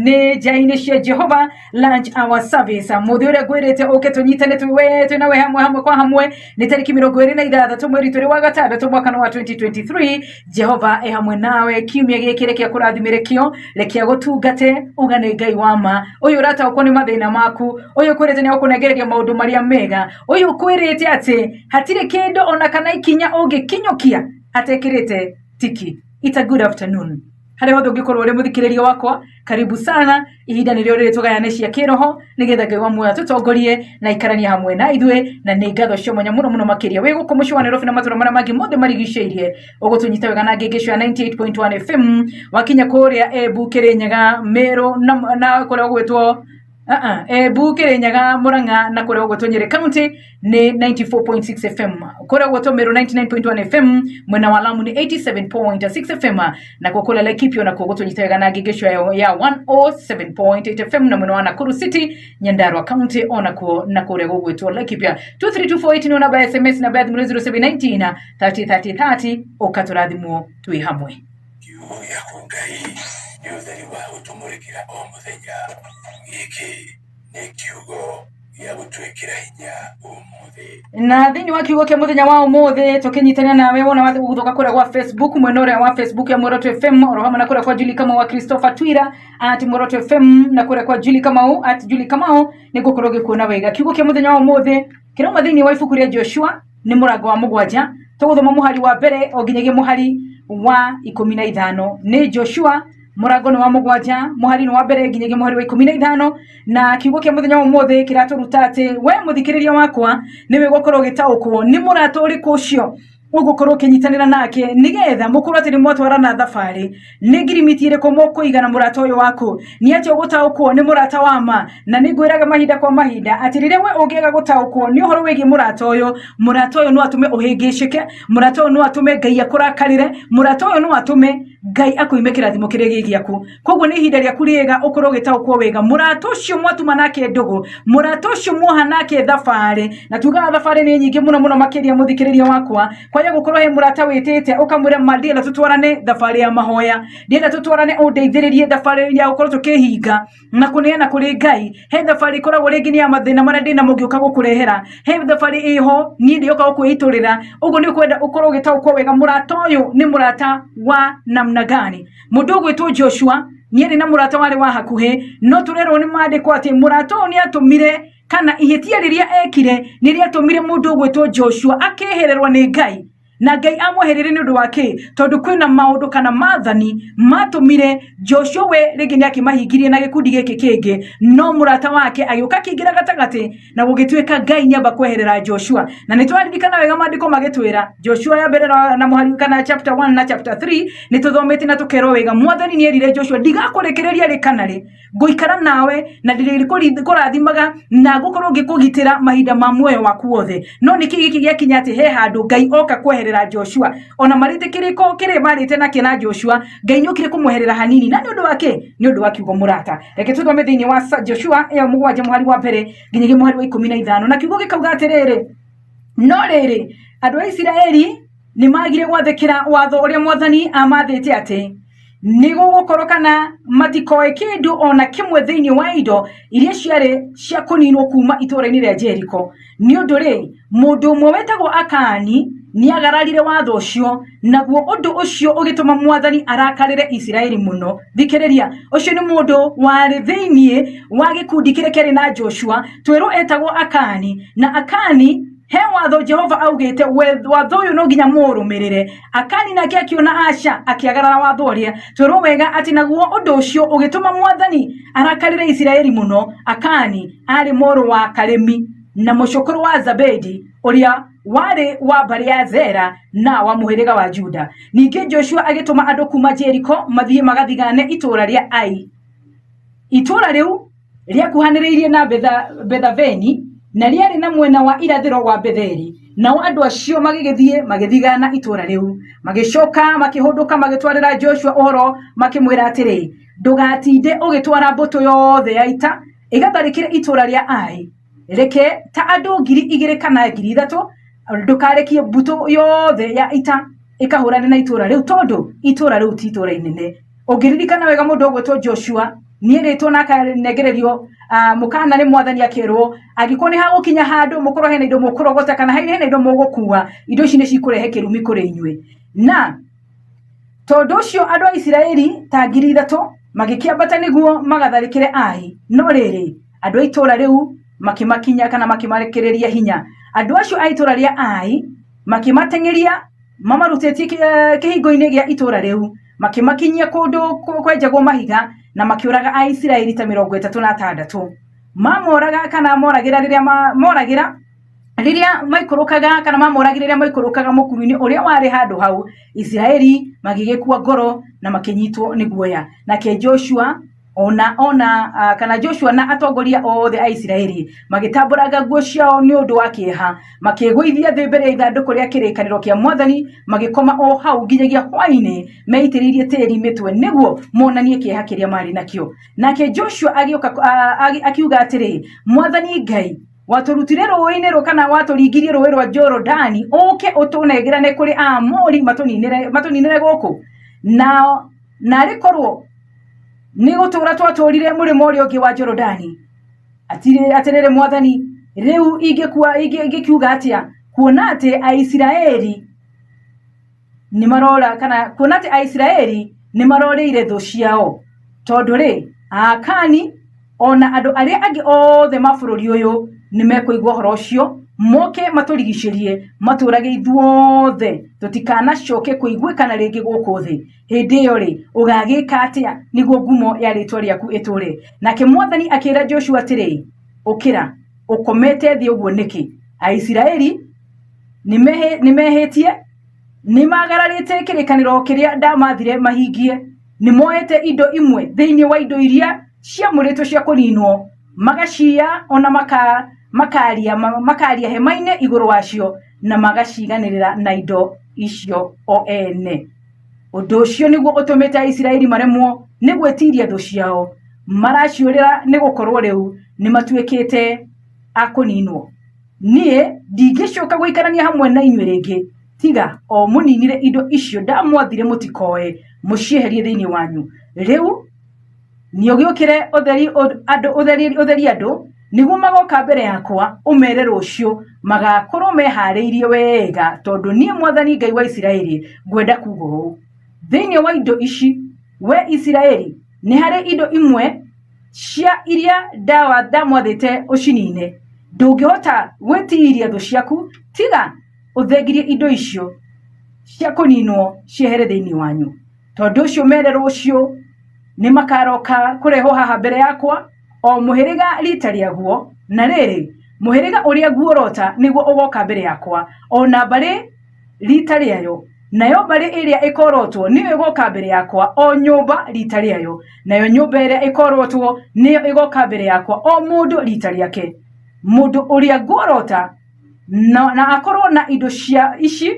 Nĩ nja-inĩ cia Jehova lunch hour service. Mũthĩ ũrĩa ngwĩrĩte ũke tũnyitane twĩ twĩ nawe hamwe hamwe kwa hamwe nĩ tarĩki 26 mweri tũrĩ wa gatandatũ mwaka wa 2023. Jehova e hamwe nawe kiumia gĩkĩ, reke akũrathimĩre kĩo, reke agũtungate, uga nĩ Ngai wa ma. Ũyũ ũrataũkwo nĩ mathĩna maku, ũyũ ũkwĩrĩte nĩ agũkũnengereria maũndũ marĩa mega, ũyũ ũkwĩrĩte atĩ hatirĩ kĩndũ ona kana ikinya ũngĩkinyũkia atekĩrĩte tiki. It's a good afternoon harĩa hothe ũngĩkorwo ũrĩ mũthikĩrĩria wakwa, karibu sana. Ihinda nĩrĩo rĩrĩ tũgayane cia kĩroho nĩgetha Ngai wa muoyo atũtongorie na aikaranie hamwe na ithuĩ, na nĩ ngatho cia mwanya mũno mũno makĩria wĩ gũkũ mũciĩ wa Nairobi na matũra marĩa mangĩ mothe marigicĩirie ũgũtũnyita wega na ngĩngĩco ya 98.1 FM. Wakinya kũrĩa Embu, Kĩrĩnyaga, Meru na kũrĩa gũgwĩtwo Embu, Kĩrĩnyaga, Murang'a na kũrĩa gũgwĩtwo Nyĩrĩ County nĩ 94.6 FM, kũrĩa gũgwĩtwo Meru 99.1 FM, mwena wa Lamu nĩ 87.6 FM, nakuo kũrĩa Laikipia nakuo gũtũnyita wega na ngĩngĩco ya 107.8 FM, na mwena wa Nakuru City, Nyandarua County onakuo na kũrĩa gũgwĩtwo Laikipia. 23248 nĩ namba ya SMS, namba ya thimũ nĩ 0719 30 30 30. Ũka tũrathimwo twĩ hamwe. Kiugo gĩaku Ngai nĩ ũtheri wa gũtũmũrĩkĩra o mũthenya. Gĩkĩ nĩ kiugo gĩa gũtwĩkĩra hinya ũmũthĩ. Na thĩinĩ wa kiugo kĩa mũthenya wa ũmũthĩ tũkĩnyitana nawe wona wathiĩ gũgũthoka kũrĩa gwa Facebook, mwena ũrĩa wa Facebook ya Muoroto FM, oro hamwe na kũrĩa kwa Julie Kamau wa Christopher Twira @MuorotoFM, na kũrĩa kwa Julie Kamau @JulieKamau, nĩ ngũkorwo ngĩkuona wega. Kiugo kĩa mũthenya wa ũmũthĩ kĩrauma thĩinĩ wa ibuku rĩa Joshua, nĩ mũrango wa 7, tũgũthoma mũhari wa mbere o nginyagia mũhari wa 15. Nĩ Joshua, mũrango nĩ wa 7, mũhari nĩ wa mbere nginyagia mũhari wa 15. Na kiugo kĩa mũthenya wa ũmũthĩ kĩratũruta atĩ we mũthikĩrĩria wakwa nĩwe gũkorwo ũgĩtaũkwo nĩ mũrata ũrĩkũ ũcio ũgũkorwo ũkĩnyitanĩra nake nĩgetha mũkorwo atĩ nĩ mwatwarana thabarĩ. Nĩ ngirimiti ĩrĩkũ mũkũiga na mũrata ũyũ waku? Nĩ atĩa ũgũtaũkwo nĩ mũrata wa ma? Na nĩ ngwĩraga mahinda kwa mahinda atĩ rĩrĩa we ũngĩaga gũtaũkwo nĩ ũhoro wĩgiĩ mũrata ũyũ, mũrata ũyũ no atũme ũhĩngĩcĩke, mũrata ũyũ no atũme Ngai akũrakarĩre, mũrata ũyũ no atũme Ngai akũime kĩrathimo kĩrĩa gĩ gĩaku. Koguo nĩ ihinda rĩaku rĩega ũkorwo ũgĩtaũkwo wega mũrata ũcio mwatuma nake ndũgũ, mũrata ũcio muoha nake thabarĩ. Na tugaga thabarĩ nĩ nyingĩ mũno mũno makĩria, mũthikĩrĩria wakwa, kwaya gũkorwo he mũrata wĩtĩte ũkamwĩra, ma ndienda tũtwarane thabarĩ ya mahoya, ndienda tũtwarane ũndeithĩrĩrie thabarĩ ya gũkorwo tũkĩhinga na kũneana kũrĩ Ngai. He thabarĩ ĩkoragwo rĩngĩ nĩ ya mathĩna marĩa ndĩnamo ngĩũka gũkũrehera, he thabarĩ ĩho niĩ ndĩoka gũkwĩitũrĩra. Ũguo nĩ ũkwenda ũkorwo ũgĩtaũkwo wega mũrata ũyũ nĩ mũrata wa namna gani. Mũndũ ũgwĩtwo Joshua nĩ arĩ na mũrata warĩ wa hakuhĩ, no tũrerwo nĩ maandĩko atĩ mũrata ũyũ nĩ atũmire, kana ihĩtia rĩrĩa ekire nĩ rĩatũmire mũndũ ũgwĩtwo Joshua akehererwo nĩ Ngai, na Ngai amwehereire nĩ ũndũ wa kĩ? Tondũ kwĩna maũndũ kana maathani matũmire Joshua we rĩngĩ nĩ akĩmahingirie na gĩkundi gĩkĩ kĩngĩ, no mũrata wake agĩũka akĩingĩra gatagatĩ na gũgĩtuĩka Ngai nĩamba kweherera Joshua. Na nĩ twaririkana wega maandĩko magĩtwĩra Joshua ya mbere na mũhari kana chapter 1 na chapter 3, nĩ tũthomete na tũkerwo wega Mwathani nĩ erire Joshua, ndigakũrekereria rĩ kana rĩ, ngũikara nawe na ndĩrĩkũrathimaga na ngũkorwo ngĩkũgitĩra mahinda ma muoyo waku wothe. No nĩkĩ gĩkĩ gĩakinya atĩ he handũ Ngai oka kweherera Joshua? Ona marĩte kĩrĩko kĩrĩa marĩte nakĩo na Joshua, Ngai nĩokire kũmweherera hanini. Na nĩ ũndũ wa kĩ? Nĩ ũndũ wa kiugo mũrata. Reke tũthome thĩinĩ wa Joshua ĩyo 7 mũhari wa mbere nginyagia mũhari wa 15, na kiugo gĩkauga atĩrĩrĩ, no rĩrĩ, andũ a Isiraeli nĩ magire gwathĩkĩra watho ũrĩa Mwathani amathĩte atĩ nĩ gũgũkorwo kana matikoe kĩndũ o na kĩmwe thĩinĩ wa indo iria ciarĩ cia kũninwo kuma itũũra-inĩ rĩa Jeriko. Nĩ ũndũ rĩ, mũndũ ũmwe wetagwo Akani nĩagararire watho ũcio, naguo ũndũ ũcio ũgĩtũma Mwathani arakarĩre Isiraeli mũno. Thikĩrĩria, ũcio nĩ mũndũ warĩ thĩinĩ wa gĩkundi kĩrĩa kĩarĩ na Joshua, twĩrwo etagwo Akani, na Akani he watho Jehova augĩte, watho ũyũ no nginya mũũrũmĩrĩre. Akani nake akiona aca, akĩagarara watho ũrĩa. Twĩrwo wega atĩ naguo ũndũ ũcio ũgĩtũma Mwathani arakarĩre Isiraeli mũno. Akani arĩ mũrũ wa Karimi na mũcũkũrũ wa Zabedi ũrĩa warĩ wa mbarĩ ya Zera na wa mũhĩrĩga wa Juda. Ningĩ Joshua agĩtũma andũ kuma Jeriko mathiĩ magathigane itũũra rĩa Ai. Itũũra rĩu rĩakuhanĩrĩirie na Bethaveni na rĩarĩ na mwena wa irathĩro wa Betheli. Nao andũ acio magĩgĩthiĩ magĩthigana itũũra rĩu. Magĩcoka makĩhũndũka magĩtwarĩra Joshua ũhoro makĩmwĩra atĩrĩ, ndũgatinde ũgĩtwara mbũtũ yothe ya ita ĩgatharĩkĩre itũũra rĩa Ai. Reke ta andũ 2000 kana 3000, ndũkarekie mbũtũ yothe ya ita ĩkahũrane na itũũra rĩu, tondũ itũũra rĩu ti itũũra inene. Ũngĩririkana wega, mũndũ ũgwĩtwo Joshua Nĩerĩtwo na akanengererio mũkana nĩ mwathani akerwo angĩkorwo nĩ hagũkinya handũ mũkorwo hena indo mũkũrogota kana hena indo mũgũkua, indo ici nĩ cikũrehe kĩrumi kũrĩ inyuĩ. Na tondũ ũcio andũ a Isiraeli ta 3,000 magĩkĩambata nĩguo magatharĩkĩre Ai, no rĩrĩ, andũ a itũũra rĩu makĩmakinya kana makĩmarekereria hinya. Andũ acio a itũũra rĩa Ai makĩmateng'eria mamarutĩtie kĩhingo-inĩ gĩa itũũra rĩu, makĩmakinyia kũndũ kwenjagwo mahiga na makĩũraga Aisiraeli ta 36. Mamoraga kana moragĩra rĩrĩa moragĩra rĩrĩa maikũrũkaga kana mamoragire rĩrĩa maikũrũkaga mũkuru-inĩ ũrĩa warĩ handũ hau. Isiraeli magĩgĩkua ngoro na makĩnyitwo nĩ guoya. Nake Joshua ona ona kana Joshua na atongoria othe a Isiraeli magĩtambũranga nguo ciao nĩ ũndũ wa kĩeha, makĩĩgũithia thĩ mbere ya ithandũkũ rĩa kĩrĩkanĩro kĩa mwathani, magĩkoma o hau nginyagia hwaĩ-inĩ meitĩrĩirie tĩri mĩtwe nĩguo monanie kĩeha kĩrĩa marĩ nakĩo. Nake Joshua agĩũka akiuga atĩrĩ, Mwathani Ngai watũrutire rũĩ-inĩ rũ kana watũringirie rũĩ rwa Jorodani ũke ũtũnengerane kũrĩ Aamori matũninĩre matũninĩre gũkũ. Nao narĩ korwo nĩ gũtũra twatũrire mũrĩmo ũrĩa ũngĩ wa Jorodani. Atĩrĩrĩ mwathani, rĩu ingĩkua ingĩkiuga atĩa kuona atĩ Aisiraeli nĩ marora kana kuona atĩ Aisiraeli nĩ marorĩire thũ ciao? Tondũ rĩ, Aakani ona andũ arĩa angĩ othe ma bũrũri ũyũ nĩ mekũigua ũhoro ũcio, moke matũrigicĩrie, matũũrage ithuothe, tũtikanacoke kũiguĩkana rĩngĩ gũkũ thĩ. Hĩndĩ ĩyo rĩ, ũgagĩka atĩa nĩguo ngumo ya rĩĩtwa rĩaku ĩtũũre? Nake mwathani akĩĩra Joshua atĩrĩ, Ũkĩra, ũkomete thĩ ũguo nĩkĩ? Aisiraeli nĩ mehĩtie, nĩ magararĩte kĩrĩkanĩro kĩrĩa ndamathire mahingie. Nĩ moete indo imwe thĩinĩ wa indo iria ciamũrĩtwo cia kũninwo, magaciiya ona makaria makaria hema-inĩ igũrũ wacio na magaciganĩrĩra na indo icio o ene. Ũndũ ũcio nĩguo ũtũmĩte Aisiraeli maremwo nĩ gwĩtiiria thũ ciao. Maraciũrĩra nĩ gũkorwo rĩu nĩ matuĩkĩte a kũninwo. Niĩ ndingĩcoka gũikarania hamwe na inyuĩ rĩngĩ, tiga o mũninire indo icio ndamwathire mũtikoe, mũcieherie thĩinĩ wanyu. Rĩu nĩ ũgĩũkĩre ũtheri andũ ũtheri ũtherie andũ nĩguo magoka mbere yakwa, ũmere rũciũ magakorwo meharĩirie wega, tondũ niĩ mwathani Ngai wa Isiraeli ngwenda kuga ũũ. Thĩinĩ wa indo ici, we Isiraeli, nĩ harĩ indo imwe cia iria ndamwathĩte ũcinine. Ndũngĩhota gwĩtiiria thũ ciaku tiga ũthengirie indo icio cia kũninwo ciehere thĩinĩ wanyu. Tondũ ũcio mere rũciũ nĩ makaroka kũrehwo haha mbere yakwa, o mũhĩrĩga rita rĩaguo, na rĩrĩ, mũhĩrĩga ũrĩa nguorota nĩguo ũgoka mbere yakwa, o na mbarĩ rita rĩayo, nayo mbarĩ ĩrĩa ĩkorotwo nĩyo ĩgoka mbere yakwa, o nyũmba rita rĩayo, nayo nyũmba ĩrĩa ĩkorotwo nĩyo ĩgoka mbere yakwa, o mũndũ rita rĩake. Mũndũ ũrĩa nguorota na akorwo na indo cia ici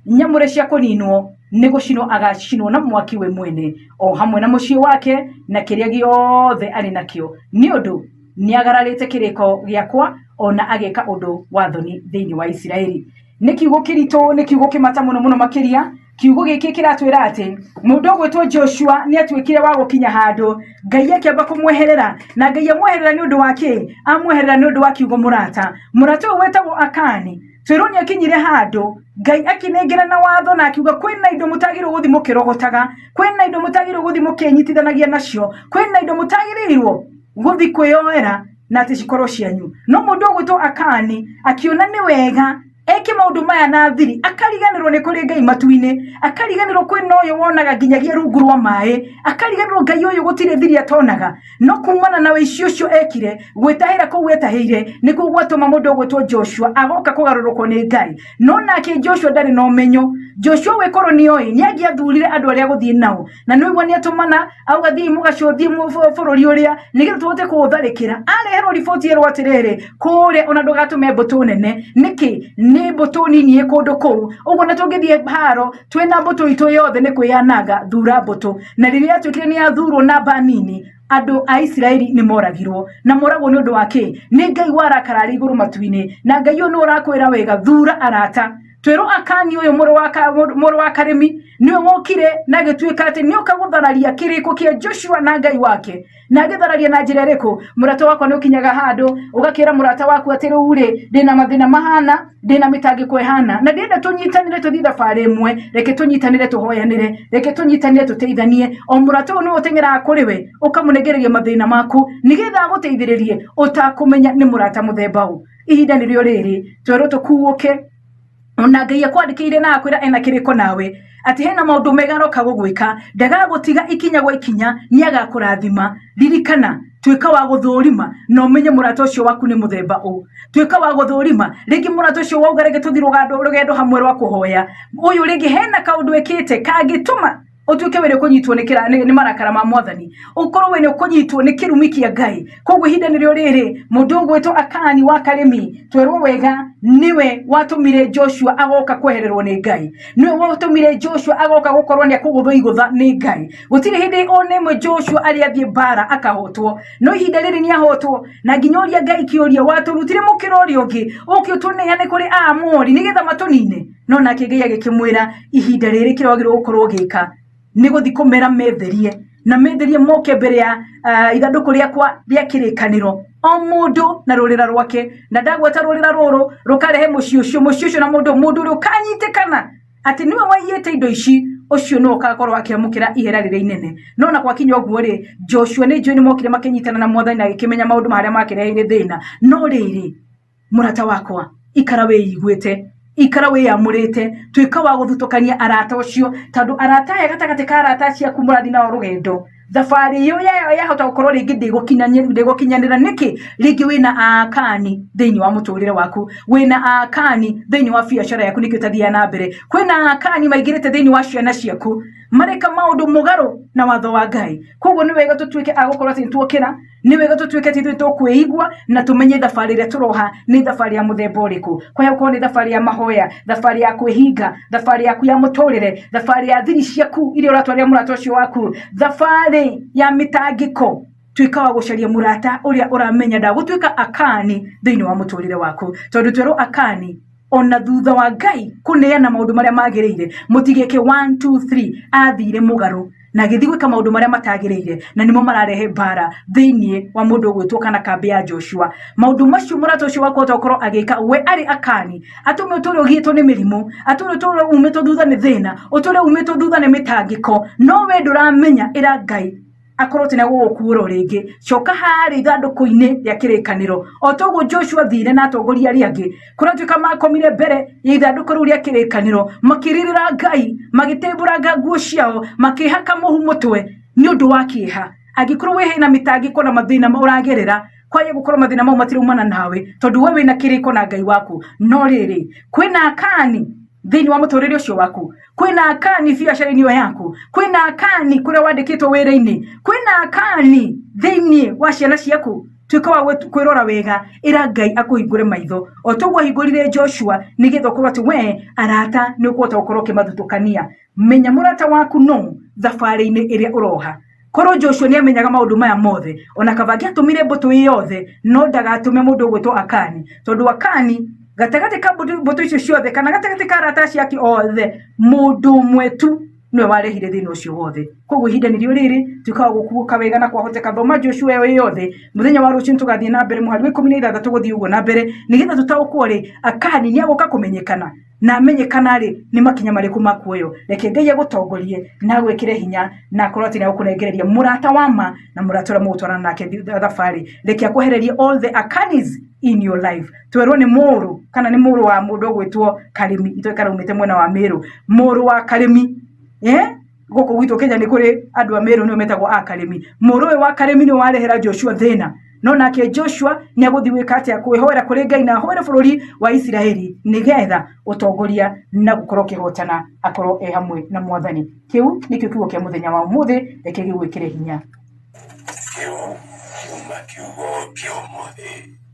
nyamũre cia kũninwo, nĩ gũcinwo agacinwo na mwaki we mwene o hamwe na mũciĩ wake na kĩrĩa gĩothe arĩ nakĩo, nĩ ũndũ nĩagararĩte kĩrĩko gĩakwa ona ageka ũndũ wa thoni thĩinĩ wa Isiraeli. Nĩ kiugo kĩritũ, nĩ kiugo kĩmata mũno mũno makĩria. Kiugo gĩkĩ kĩratwĩra atĩ mũndũ ũgwĩtwo Joshua nĩ atuĩkire wa gũkinya handũ Ngai akĩamba kũmweherera, na Ngai amweherera nĩ ũndũ wa kĩ? Amweherera nĩ ũndũ wa kiugo mũrata. Mũrata ũyũ wetagwo Akani, twĩrwo nĩ akinyire handũ Ngai akĩnengera na watho na akiuga kwĩna indo mũtagĩrĩirwo gũthiĩ mũkĩrogotaga, kwĩna indo mũtagĩrĩirwo gũthiĩ mũkĩnyitithanagia nacio, kwĩna indo mũtagĩrĩirwo gũthiĩ kwĩyoera na atĩ cikorwo cianyu. No mũndũ ũgwĩtwo Akani akiona nĩ wega eke maũndũ maya na thiri, akariganĩrwo nĩ kũrĩ Ngai matu-inĩ, akariganĩrwo kwĩna ũyũ wonaga nginyagia rungu rwa maĩ, akariganĩrwo Ngai ũyũ gũtirĩ thiri atonaga. No kumana na ũici ũcio ekire, gwĩtahĩra kũu etahĩire, nĩkuo gwatũma mũndũ ũgwĩtwo Joshua agoka kũgarũrũkwo nĩ Ngai. No nake Joshua ndarĩ na ũmenyo. Joshua we korwo nĩ oĩ, nĩ angĩathurire andũ arĩa agũthiĩ nao. Na nĩ ũigua nĩ atũmana, auga thiĩi mũgacũthie bũrũri ũrĩa, nĩgetha tũhote kũũtharĩkĩra. Areherwo riboti erwo atĩrĩrĩ, kũrĩa ona ndũgatũme mbũtũ nene. Nĩkĩ? Nĩ mbũtũ nini ĩ kũndũ kũu. Ũguo na tũngĩthiĩ haro, twĩna mbũtũ itũ yothe nĩ kwĩyananga, thura mbũtũ. Na rĩrĩa yatuĩkire nĩ yathurwo namba nini, andũ a Isiraeli nĩ moragirwo. Na moragwo nĩ ũndũ wa kĩ? Nĩ Ngai warakara arĩ igũrũ matu-inĩ. Na Ngai ũyũ nĩwe ũrakwĩra wega, thura arata. Twerwo Akani ũyũ mũrũ wa Karĩmi nĩwe wokire na agĩtuĩka atĩ nĩoka gũthararia kĩrĩko kĩa Joshua na Ngai wake. Na agĩthararia na njĩra ĩrĩkũ? Mũrata wakwa, nĩ ũkinyaga handũ ũgakĩra mũrata waku atĩ rĩu rĩ, ndĩna mathĩna mahana, ndĩna mĩtangĩko ĩhana, na ndĩrenda tũnyitanĩre tũthiĩ thabarĩ ĩmwe. Reke tũnyitanĩre tũhoyanĩre, reke tũnyitanĩre tũteithanie. O mũrata ũyũ nĩwe ũteng'eraga kũrĩ we ũkamũnengereria mathĩna maku nĩgetha agũteithĩrĩrie, ũtakũmenya nĩ mũrata mũthemba ũ. Ihinda nĩrĩo rĩrĩ twerwo tũkuũke. Ona Ngai akwandĩkĩire na akwĩra ena kĩrĩko nawe, atĩ hena maũndũ mega aroka gũgwĩka, ndagagũtiga ikinya gwa ikinya, nĩ agakũrathima. Ririkana, tuĩka wa gũthũrima na ũmenye mũrata ũcio waku nĩ mũthemba ũ. Tuĩka wa gũthũrima rĩngĩ mũrata ũcio wauga rĩngĩ tũthiĩ rũgendo hamwe rwa kũhoya, ũyũ rĩngĩ hena kaũndũ ĩkĩte kangĩtũma ũtuĩke wĩrĩ kũnyitwo nĩ marakara ma Mwathani, ũkorwo wĩrĩ kũnyitwo nĩ kĩrumi kĩa Ngai. Koguo ihinda nĩrĩo rĩrĩ, mũndũ ũgwĩtwo Akani wa Karĩmi, twerwo wega nĩwe watũmire Joshua agoka kwehererwo nĩ Ngai, nĩwe watũmire Joshua agoka gũkorwo nĩ akũgũthwo igũtha nĩ Ngai. Gũtirĩ hĩndĩ ona ĩmwe Joshua arĩ athiĩ mbara akahotwo, no ihinda rĩrĩ nĩ ahotwo, na nginya ũria Ngai kĩũria, watũrutire mũkĩra ũrĩa ũngĩ ũke ũtũneane kũrĩ Aamori nĩgetha matũnine? No nake Ngai agĩkĩmwĩra, ihinda rĩrĩ kĩrĩa wagĩrĩirwo gũkorwo ũgĩka nĩ gũthiĩ kũmera metherie, na metherie moke mbere ya ithandũkũ rĩakwa rĩa kĩrĩkanĩro, o mũndũ na rũrĩra rwake. Na ndagweta rũrĩra rũrũ rũkarehe mũciĩ ũcio, mũciĩ ũcio na mũndũ, mũndũ ũrĩa ũkanyitĩkana atĩ nĩwe waiyĩte indo ici, ũcio nĩwe ũgakorwo akĩamũkĩra ihera rĩrĩa inene. No na gwakinya ũguo rĩ, Joshua nĩ njũĩ nĩ mokire makĩnyitana na Mwathani na agĩkĩmenya maũndũ marĩa makĩreheire thĩna. No rĩrĩ, mũrata wakwa, ikara wĩiguĩte, ikara wĩyamũrĩte, tuĩka wa gũthutũkania arata ũcio, tondũ arata aya, gatagatĩ ka arata acio aku mũrathiĩ nao rũgendo, thabarĩ ĩyo yahota gũkorwo rĩngĩ ndĩgũkinyanĩra. Nĩkĩ? Rĩngĩ wĩna akani thĩinĩ wa mũtũrĩre waku, wĩna akani thĩinĩ wa biacara yaku, nĩkĩo ũtathiaga na mbere. Kwĩna akani maingĩrĩte thĩinĩ wa ciana ciaku, mareka maũndũ mũgarũ na watho wa Ngai. Koguo nĩ wega tũtuĩke a gũkorwo atĩ nĩtuokĩra, nĩ wega tũtuĩke atĩ ithuĩ tũkwĩigua na tũmenye thabarĩ ĩrĩa tũroha nĩ thabarĩ ya mũthemba ũrĩkũ. Kwaya gũkorwo nĩ thabarĩ ya mahoya, thabarĩ ya kwĩhinga, thabarĩ yaku ya mũtũrĩre, thabarĩ ya thiri ciaku iria ũratwarĩra mũrata ũcio waku, thabarĩ ya mĩtangĩko. Tuĩka wa gũcaria mũrata ũrĩa ũramenya ndagũtuĩka akani thĩinĩ wa mũtũrĩre waku, tondũ twerwo Akani ona thutha wa Ngai kũneana maũndũ marĩa magĩrĩire, mũtigeke 1 2 3, athire mũgarũ na agĩthiĩ gwĩka maũndũ marĩa matagĩrĩire, na nĩmo mararehe mbara thĩinĩ wa mũndũ ũgwĩtwo kana kambĩ ya Joshua. Maũndũ macio mũrata ũcio waku ahota gũkorwo agĩka, we arĩ akani, atũme ũtũre ũgiĩtwo nĩ mĩrimũ, atũre ũtũre umĩtwo thutha nĩ thĩna, ũtũre umĩtwo thutha nĩ mĩtangĩko, no we ndũramenya. Ĩra Ngai akorwo atĩ nĩagũgũkuũra o rĩngĩ. Coka harĩa ithandũkũ-inĩ rĩa kĩrĩkanĩro, o ta ũguo Joshua athire na atongoria arĩa angĩ, kũratuĩka makomire mbere ya ithandũkũ rĩu rĩa kĩrĩkanĩro, makĩrĩrĩra Ngai, magĩtembũranga nguo ciao, makĩhaka mũhu mũtwe nĩ ũndũ wa kĩeha. Angĩkorwo we hena mĩtangĩko na mathĩna ũragerera, kwaya gũkorwo mathĩna mau matiraumana nawe, tondũ we wĩna kĩrĩko na Ngai waku. No rĩrĩ, kwĩna akani thĩinĩ wa mũtũrĩre ũcio waku, kwĩna akani biacara-inĩ ĩyo yaku, kwĩna akani kũrĩa wandĩkĩtwo wĩra-inĩ, kwĩna akani thĩinĩ wa ciana ciaku. Tuĩka wa kwĩrora wega, ĩra Ngai akũhingũre maitho o toguo ahingũrire Joshua, nĩgetha ũkorwo atĩ we arata nĩ ũkũhota gũkorwo ũkĩmathutũkania. Menya mũrata waku no thabarĩ-inĩ ĩrĩa ũroha. Korwo Joshua nĩ amenyaga maũndũ maya mothe, ona kaba angĩatũmire mbũtũ ĩ yothe, no ndagatũme mũndũ ũgwĩtwo Akani, tondũ Akani gatagatĩ ka mbũtũ icio ciothe, kana gatagatĩ ka arata acio ake othe, mũndũ ũmwe tu nĩwe warehire thĩna ũcio wothe. Koguo ihinda nĩrĩo rĩrĩ, tuĩka wa gũkuũka wega, na kwahoteka thoma Joshua ĩyo yothe. Mũthenya wa rũciũ nĩtũgathiĩ na mbere mũhari wa 16, gũthiĩ ũguo na mbere, nĩgetha tũtaũkwo rĩ, Akani nĩ agoka kũmenyekana, na amenyekana rĩ, nĩ makinya marĩkũ makuoywo. Reke Ngai agũtongorie na agwĩkĩre hinya, na akorwo atĩ nĩ agũkũnengereria mũrata wa ma na mũrata ũrĩa mũgũtwarana nake thabarĩ. Reke akwehererie all the Akanis in your life. Twerwo nĩ mũrũ, kana nĩ mũrũ wa mũndũ ũgwĩtwo Karĩmi, itoĩ kana aumĩte mwena wa Mĩrũ, mũrũ wa Karĩmi, eh? Gũkũ gwitũ Kenya nĩ kũrĩ andũ a Mĩrũ, nĩo metagwo a Karĩmi. Mũrũ ũyũ wa Karĩmi nĩwe warehera Joshua thĩna, no nake Joshua nĩ agũthiĩ gwĩka atĩa? Kwĩhoera kũrĩ Ngai na ahoere bũrũri wa Isiraeli, nĩgetha ũtongoria na gũkorwo ũkĩhotana akorwo e hamwe na Mwathani. Kĩu nĩkĩo kiugo kĩa mũthenya wa ũmũthĩ, reke gĩgwĩkĩre hinya. Kĩu kiuma kiugo kĩa ũmũthĩ.